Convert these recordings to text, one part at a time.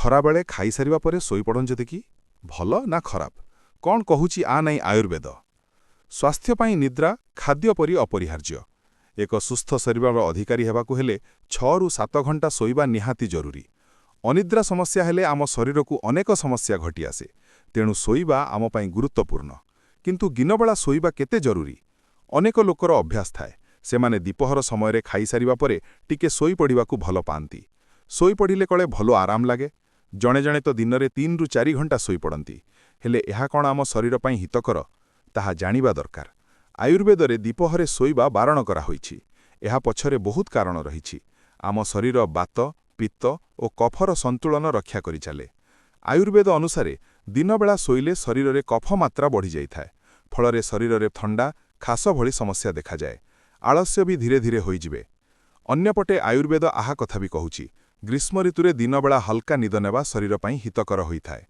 ଖରାବେଳେ ଖାଇସାରିବା ପରେ ଶୋଇପଡ଼ନ୍ତି କି? ଭଲ ନା ଖରାପ? କ'ଣ କହୁଛି ଆ ନେଇ ଆୟୁର୍ବେଦ? ସ୍ୱାସ୍ଥ୍ୟ ପାଇଁ ନିଦ୍ରା ଖାଦ୍ୟ ପରି ଅପରିହାର୍ଯ୍ୟ। ଏକ ସୁସ୍ଥ ଶରୀରର ଅଧିକାରୀ ହେବାକୁ ହେଲେ 6ରୁ 7 ଘଣ୍ଟା ଶୋଇବା ନିହାତି ଜରୁରୀ। ଅନିଦ୍ରା ସମସ୍ୟା ହେଲେ ଆମ ଶରୀରକୁ ଅନେକ ସମସ୍ୟା ଘଟିଆସେ। ତେଣୁ ଶୋଇବା ଆମ ପାଇଁ ଗୁରୁତ୍ୱପୂର୍ଣ୍ଣ। କିନ୍ତୁ ଦିନବେଳା ଶୋଇବା କେତେ ଜରୁରୀ? ଅନେକ ଲୋକର ଅଭ୍ୟାସ ଥାଏ, ସେମାନେ ଦିପହର ସମୟରେ ଖାଇସାରିବା ପରେ ଟିକେ ଶୋଇପଡ଼ିବାକୁ ଭଲ ପାଆନ୍ତି। ଶୋଇପଡ଼ିଲେ କଳେ ଭଲ ଆରାମ ଲାଗେ। ଜଣେ ଜଣେ ତ ଦିନରେ 3ରୁ 4 ଘଣ୍ଟା ଶୋଇପଡ଼ନ୍ତି। ହେଲେ ଏହା କ'ଣ ଆମ ଶରୀର ପାଇଁ ହିତକର, ତାହା ଜାଣିବା ଦରକାର। ଆୟୁର୍ବେଦରେ ଦିପହରେ ଶୋଇବା ବାରଣ କରାହୋଇଛି। ଏହା ପଛରେ ବହୁତ କାରଣ ରହିଛି। ଆମ ଶରୀର ବାତ, ପିତ୍ତ ଓ କଫର ସନ୍ତୁଳନ ରକ୍ଷା କରି ଚାଲେ। ଆୟୁର୍ବେଦ ଅନୁସାରେ ଦିନବେଳା ଶୋଇଲେ ଶରୀରରେ କଫ ମାତ୍ରା ବଢ଼ିଯାଇଥାଏ। ଫଳରେ ଶରୀରରେ ଥଣ୍ଡା, ଖାସ ଭଳି ସମସ୍ୟା ଦେଖାଯାଏ। ଆଳସ୍ୟ ବି ଧୀରେ ଧୀରେ ହୋଇଯିବେ। ଅନ୍ୟପଟେ ଆୟୁର୍ବେଦ ଆହା କଥା ବି କହୁଛି, ଗ୍ରୀଷ୍ମ ଋତୁରେ ଦିନବେଳା ହଲକା ନିଦ ନେବା ଶରୀର ପାଇଁ ହିତକର ହୋଇଥାଏ।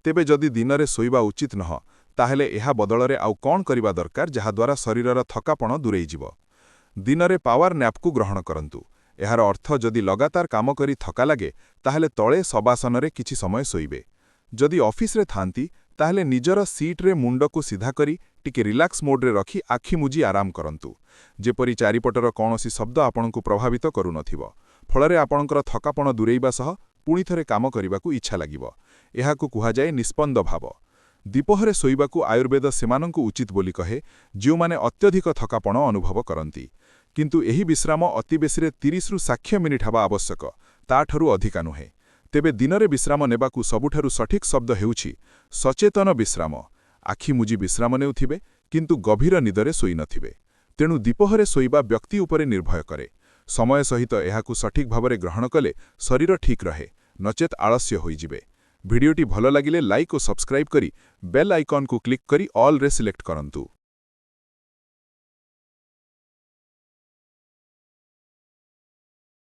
ତେବେ ଯଦି ଦିନରେ ଶୋଇବା ଉଚିତ ନୁହଁ, ତାହେଲେ ଏହା ବଦଳରେ ଆଉ କ'ଣ କରିବା ଦରକାର, ଯାହାଦ୍ୱାରା ଶରୀରର ଥକାପଣ ଦୂରେଇଯିବ? ଦିନରେ ପାୱାର ନ୍ୟାପ୍କୁ ଗ୍ରହଣ କରନ୍ତୁ। ଏହାର ଅର୍ଥ, ଯଦି ଲଗାତାର କାମ କରି ଥକା ଲାଗେ, ତାହେଲେ ତଳେ ଶବାସନରେ କିଛି ସମୟ ଶୋଇବେ। ଯଦି ଅଫିସରେ ଥାନ୍ତି, ତାହେଲେ ନିଜର ସିଟ୍ରେ ମୁଣ୍ଡକୁ ସିଧା କରି ଟିକେ ରିଲାକ୍ସ ମୋଡ୍ରେ ରଖି ଆଖି ମୁଜି ଆରାମ କରନ୍ତୁ, ଯେପରି ଚାରିପଟର କୌଣସି ଶବ୍ଦ ଆପଣଙ୍କୁ ପ୍ରଭାବିତ କରୁନଥିବ। ଫଳରେ ଆପଣଙ୍କର ଥକାପଣ ଦୂରେଇବା ସହ ପୁଣିଥରେ କାମ କରିବାକୁ ଇଚ୍ଛା ଲାଗିବ। ଏହାକୁ କୁହାଯାଏ ନିସ୍ପନ୍ଦ ଭାବ। ଦିପହରେ ଶୋଇବାକୁ ଆୟୁର୍ବେଦ ସେମାନଙ୍କୁ ଉଚିତ ବୋଲି କହେ, ଯେଉଁମାନେ ଅତ୍ୟଧିକ ଥକାପଣ ଅନୁଭବ କରନ୍ତି। କିନ୍ତୁ ଏହି ବିଶ୍ରାମ ଅତି ବେଶୀରେ 30ରୁ 60 ମିନିଟ୍ ହେବା ଆବଶ୍ୟକ, ତାଠାରୁ ଅଧିକା ନୁହେଁ। ତେବେ ଦିନରେ ବିଶ୍ରାମ ନେବାକୁ ସବୁଠାରୁ ସଠିକ୍ ଶବ୍ଦ ହେଉଛି ସଚେତନ ବିଶ୍ରାମ। ଆଖି ମୁଜି ବିଶ୍ରାମ ନେଉଥିବେ, କିନ୍ତୁ ଗଭୀର ନିଦରେ ଶୋଇନଥିବେ। ତେଣୁ ଦିପହରେ ଶୋଇବା ବ୍ୟକ୍ତି ଉପରେ ନିର୍ଭର କରେ। ସମୟ ସହିତ ଏହାକୁ ସଠିକ୍ ଭାବରେ ଗ୍ରହଣ କଲେ ଶରୀର ଠିକ୍ ରହେ, ନଚେତ୍ ଆଳସ୍ୟ ହୋଇଯିବେ। ଭିଡ଼ିଓଟି ଭଲ ଲାଗିଲେ ଲାଇକ୍ ଓ ସବସ୍କ୍ରାଇବ୍ କରି ବେଲ୍ ଆଇକନ୍କୁ କ୍ଲିକ୍ କରି ଅଲ୍ରେ ସିଲେକ୍ଟ କରନ୍ତୁ।